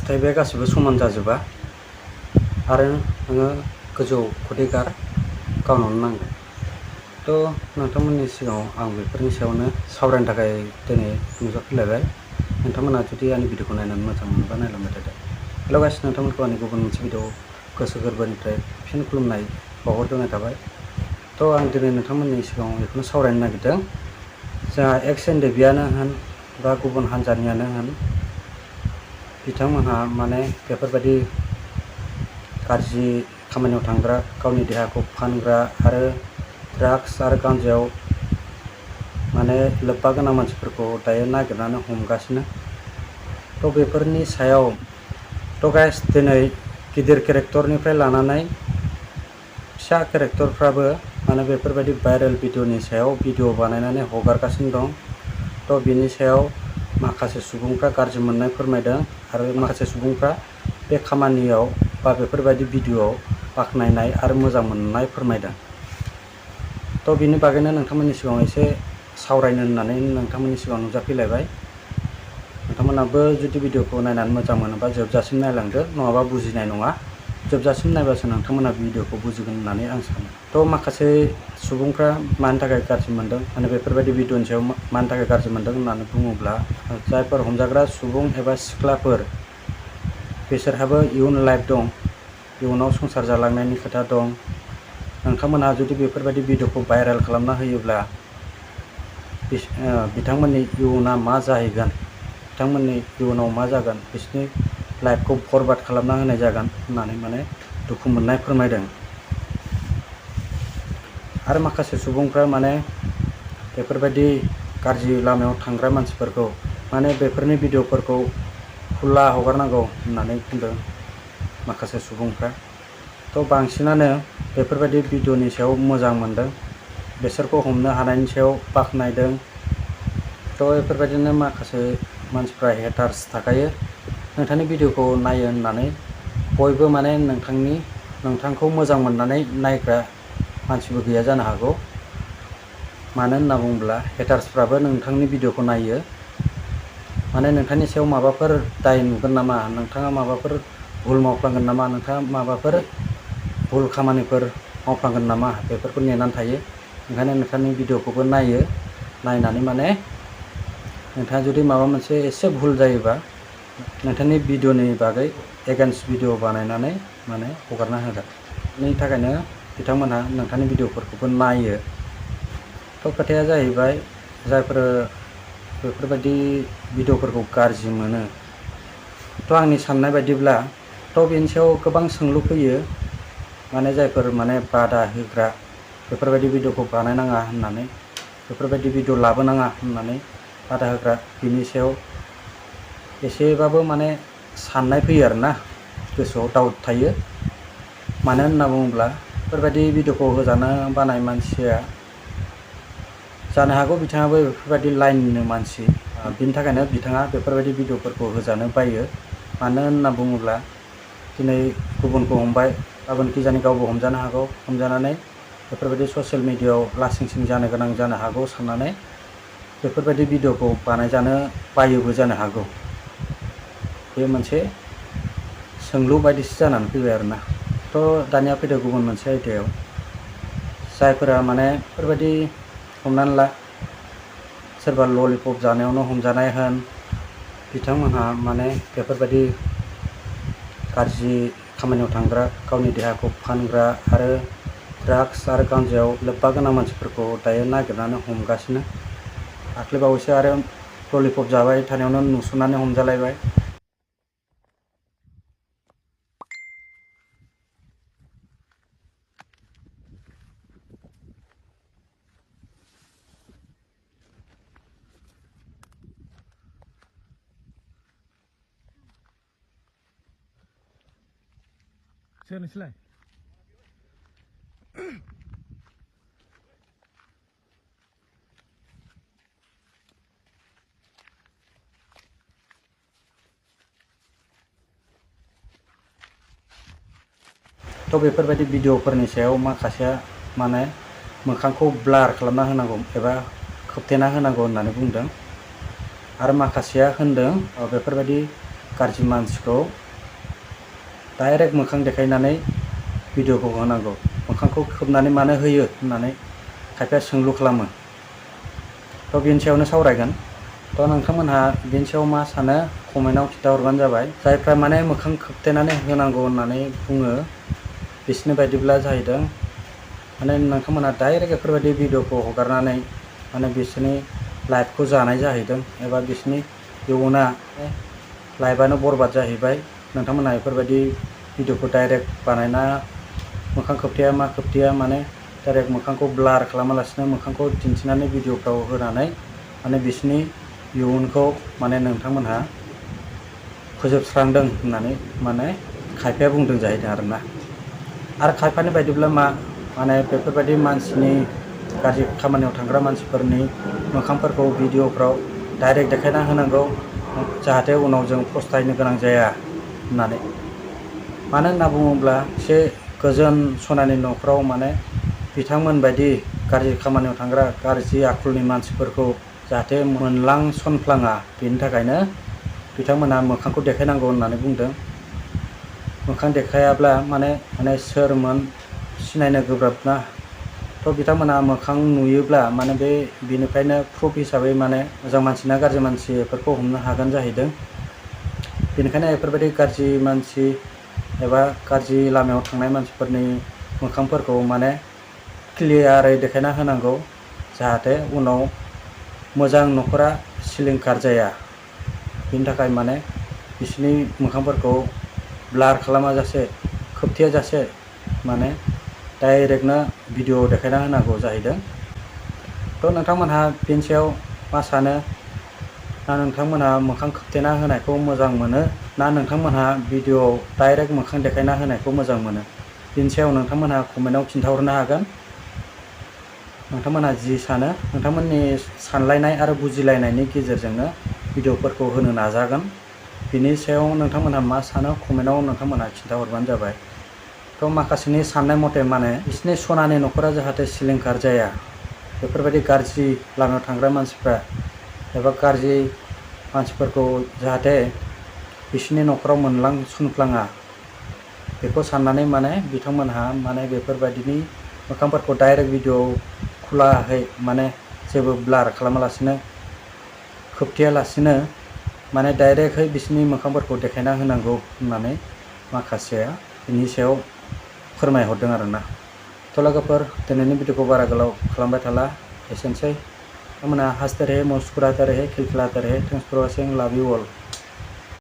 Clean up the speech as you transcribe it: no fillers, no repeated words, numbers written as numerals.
जुथाइबे गासिबो समान जाजोबा आरो नोङो गोजौ खदैगार गावनावनो नांगोन। थ' नोंथांमोननि सिगाङाव आं बेफोरनि सायावनो सावरायनो थाखाय दिनै नुजाफैलायबाय। नोंथांमोना जुदि आंनि भिडिअखौ नायनानै मोजां मोनोबा नायलांबाय थादो। हेल' गाइस, नोंथांमोनखौ आंनि गुबुन मोनसे भिडिअ गोसो गोरबोनिफ्राय फिन खुलुमनाय बावहरग्रोनाय थाबाय। थ' आं दिनै नोंथांमोननि सिगाङाव बेखौनो सावरायनो नागिरदों। जोंहा एक्स एनडेभिआनो होन बा गुबुन हान्जानियानो होन, बिथांमोनहा माने बेफोरबायदि गाज्रि खामानियाव थांग्रा, गावनि देहाखौ फानग्रा आरो ड्राग्स आरो गान्जायाव माने लोब्बा गोनां मानसिफोरखौ दायो नागिरनानै हमगासिनो। थ' बेफोरनि सायाव गाइस दिनै गिदिर केरेक्टरनिफ्राय लानानै फिसा केरेक्टरफ्राबो माने बेफोरबायदि भाइरेल भिडिअनि सायाव भिडिअ बानायनानै हगारगासिनो दं। थ' बिनि सायाव माखासे सुबुंफ्रा गाज्रि मोननाय फोरमायदों आरो माखासे सुबुंफ्रा बे खामानियाव बा बेफोरबायदि भिडिअआव बाख्नायनाय आरो मोजां मोननाय फोरमायदों। थ' बिनि बागैनो नोंथांमोननि सिगाङाव एसे सावरायनो होननानै नोंथांमोननि सिगाङाव नुजाफैलायबाय। नोंथांमोनाबो जुदि भिडिअखौ नायनानै मोजां मोनोबा जोबजासिम नायलांदो, नङाबा बुजिनाय नङा। जोबजासिम नायबासो नोंथांमोना भिडिअखौ बुजिगोन होननानै आं सानो। थ' माखासे सुबुंफ्रा मानि थाखाय गाज्रि मोनदों, माने बेफोरबायदि भिडिअनि सायाव मानि थाखाय गाज्रि मोनदों होननानै बुङोब्ला, जायफोर हमजाग्रा सुबुं एबा सिख्लाफोर बिसोरहाबो इयुन लाइफ दं, इयुनाव संसार जालांनायनि खोथा दं। नोंथांमोनहा जुदि बेफोरबायदि भिडिअखौ भाइरेल खालामना होयोब्ला बिथांमोननि इयुना मा जाहैगोन, बिथांमोननि इयुनाव मा जागोन, बिसोरनि लाइफखौ बरबाद खालामना होनाय जागोन होननानै माने दुखु मोननाय फोरमायदों। आरो माखासे सुबुंफ्रा माने बेफोरबायदि गाज्रि लामायाव थांग्रा मानसिफोरखौ माने बेफोरनि भिडिअफोरखौ खुला हगारनांगौ होननानै बुंदों माखासे सुबुंफ्रा। थ' बांसिनानो बेफोरबायदि भिडिअनि सायाव मोजां मोनदों, बिसोरखौ हमनो हानायनि सायाव बाख्नायदों। थ' बेफोरबायदिनो माखासे मानसिफ्रा हेटार्स थाखायो, नोंथांनि भिडिअखौ नायो होननानै बयबो माने नोंथांखौ मोजां मोननानै नायग्रा मानसिबो गैया जानो हागौ। मानो होनना बुङोब्ला हेटार्सफ्राबो नोंथांनि भिडिअखौ नायो, माने नोंथांनि सायाव माबाफोर दाय नुगोन नामा, नोंथाङा माबाफोर भुल मावफ्लांगोन नामा, नोंथाङा माबाफोर भुल खामानिफोर मावफ्लांगोन नामा, बेफोरखौ नेनानै थायो। ओंखायनो नोंथांनि भिडिअखौबो नायो, नायनानै माने नोंथाङा जुदि माबा मोनसे एसे भुल जायोबा नोंथांनि भिडिअनि बागै एगेन्स्ट भिडिअ बानायनानै माने हगारना होगोन। बेनि थाखायनो बिथांमोनहा नोंथांनि भिडिअफोरखौबो नायो। थ' खोथाया जाहैबाय, जायफोर बेफोरबायदि भिडिअफोरखौ गाज्रि मोनो, थ' आंनि साननाय बायदिब्ला बेनि सायाव गोबां सोंलु फैयो। माने जायफोर माने बादा होग्रा, बेफोरबायदि भिडिअखौ बानायनाङा होननानै, बेफोरबायदि भिडिअ लाबोनाङा होननानै बादा होग्रा, बिनि सायाव एसेबाबो माने साननाय फैयो आरोना, गोसोआव डाउट थायो। मानो होनना बुङोब्ला बेफोरबायदि भिडिअखौ होजानो बानाय मानसिया जानो हागौ बिथाङाबो बेफोरबायदि लाइननिनो मानसि, बिनि थाखायनो बिथाङा बेफोरबायदि भिडिअफोरखौ होजानो बायो। मानो होनना बुङोब्ला दिनै गुबुनखौ हमबाय, गाबोन खिजानि गावबो हमजानो हागौ, हमजानानै बेफोरबायदि ससियेल मिडियाआव लासिं सिं जानो गोनां जानो हागौ साननानै बेफोरबायदि भिडिअखौ बानायजानो बायोबो जानो हागौ। बे मोनसे सोंलु बायदिसो जानानै फैबाय आरोना। थ' दानिया फैदो गुबुन मोनसे आयदायाव, जायफोरा माने बेफोरबायदि हमनानै ला सोरबा ललिपप जानायावनो हमजानाय होन, बिथांमोनहा माने बेफोरबायदि गाज्रि खामानियाव थांग्रा, गावनि देहाखौ फानग्रा आरो ड्राग्स आरो गान्जायाव लोब्बा गोनां मानसिफोरखौ दायो नागिरनानै हमगासिनो। दाख्लैबावैसो आरो ललिपप जाबाय थानायावनो नुसननानै हमजालायबाय। सोर नोंसोरलाय? थ' बेफोरबायदि भिडिअफोरनि सायाव माखासेया माने मोखांखौ ब्लार खालामना होनांगौ एबा खोबथेना होनांगौ होननानै बुंदों। आरो माखासेया होनदों बेफोरबायदि गाज्रि मानसिखौ डाइरेक्ट मोखां देखायनानै भिडिअखौ होनांगौ। मोखांखौ खोबनानै मानो होयो होननानै खायफाया सोंलु खालामो। थ' बेनि सायावनो सावरायगोन। थ' नोंथांमोनहा बेनि सायाव मा सानो कमेन्टआव खिन्थाहरबानो जाबाय। जायफ्रा माने मोखां खोबथेनानै होनांगौ होननानै बुङो बिसोरनि बायदिब्ला जाहैदों माने नोंथांमोनहा डाइरेक्ट बेफोरबायदि भिडिअखौ हगारनानै माने बिसोरनि लाइफखौ जानाय जाहैदों एबा बिसोरनि इयुना लाइफआनो बरबाद जाहैबाय। नोंथांमोनहा बेफोरबायदि भिडिअखौ डाइरेक्ट बानायना मोखां खोबथेया मा खोबथेया माने डाइरेक्ट मोखांखौ ब्लार खालामालासिनो मोखांखौ दिन्थिनानै भिडिअफ्राव होनानै माने बिसोरनि इयुनखौ माने नोंथांमोनहा फोजोबस्रांदों होननानै माने खायफाया बुंदों जाहैदों आरोना। आरो खायफानि बायदिब्ला माने बेफोरबायदि मानसिनि गाज्रि खामानियाव थांग्रा मानसिफोरनि मोखांफोरखौ भिडिअफ्राव डाइरेक्ट देखायना होनांगौ जाहाथे उनाव जों फस्थायनो गोनां जाया होननानै। मानो होनना बुङोब्ला एसे गोजोन सनानि न'खराव माने बिथांमोन बायदि गाज्रि खामानियाव थांग्रा गाज्रि आखलनि मानसिफोरखौ जाहाथे मोनलांसनफ्लाङा बेनि थाखायनो बिथांमोनहा मोखांखौ देखायनांगौ होननानै बुंदों। मोखां देखायाब्ला माने सोरमोन सिनायनो गोब्राब ना। थ' बिथांमोनहा मोखां नुयोब्ला माने बेनिफ्रायनो प्रुफ हिसाबै माने मोजां मानसि ना गाज्रि मानसि बेफोरखौ हमनो हागोन जाहैदों। बेनिखायनो बेफोरबायदि गाज्रि मानसि एबा गाज्रि लामायाव थांनाय मानसिफोरनि मोखांफोरखौ माने क्लियारै देखायना होनांगौ जाहाथे उनाव मोजां न'खरा सिलिंखार जाया। बेनि थाखाय माने बिसोरनि मोखांफोरखौ ब्लार खालामाजासे खोबथेयाजासे माने डाइरेक्टनो भिडिअ देखायना होनांगौ जाहैदों। थ' नोंथांमोनहा बेनि सायाव मा सानो? ना नोंथांमोनहा मोखां खोबथेना होनायखौ मोजां मोनो ना नोंथांमोनहा भिडिअआव डाइरेक्ट मोखां देखायना होनायखौ मोजां मोनो? बेनि सायाव नोंथांमोनहा कमेन्टआव खिन्थाहरनो हागोन। नोंथांमोनहा जि सानो नोंथांमोननि सानलायनाय आरो बुजिलायनायनि गेजेरजोंनो भिडिअफोरखौ होनो नाजागोन। बिनि सायाव नोंथांमोनहा मा सानो कमेन्टआव नोंथांमोनहा खिन्थाहरबानो जाबाय। थ' माखासेनि साननाय मथे माने बिसोरनि सनानि न'खरा जाहाथे सिलिंखार जाया बेफोरबायदि गाज्रि लामायाव थांग्रा मानसिफ्रा एबा गाज्रि मानसिफोरखौ जाहाथे बिसोरनि न'खराव मोनलांसनफ्लाङा बेखौ साननानै माने बिथांमोनहा माने बेफोरबायदिनि मोखांफोरखौ डाइरेक्ट भिडिअ खुलाहै माने जेबो ब्लार खालामालासिनो खोबथेयालासिनो माने डाइरेक्टहै बिसोरनि मोखांफोरखौ देखायना होनांगौ होननानै माखासेया बिनि सायाव फोरमायहरदों आरोना। थ' लोगोफोर दिनैनि भिडिअखौ बारा गोलाव खालामबाय थाला एसेनोसै। नोंथांमोनहा हंसते रहे मुस्कुराते रहे खिलखिलाते रहे। Thanks for watching, love you all.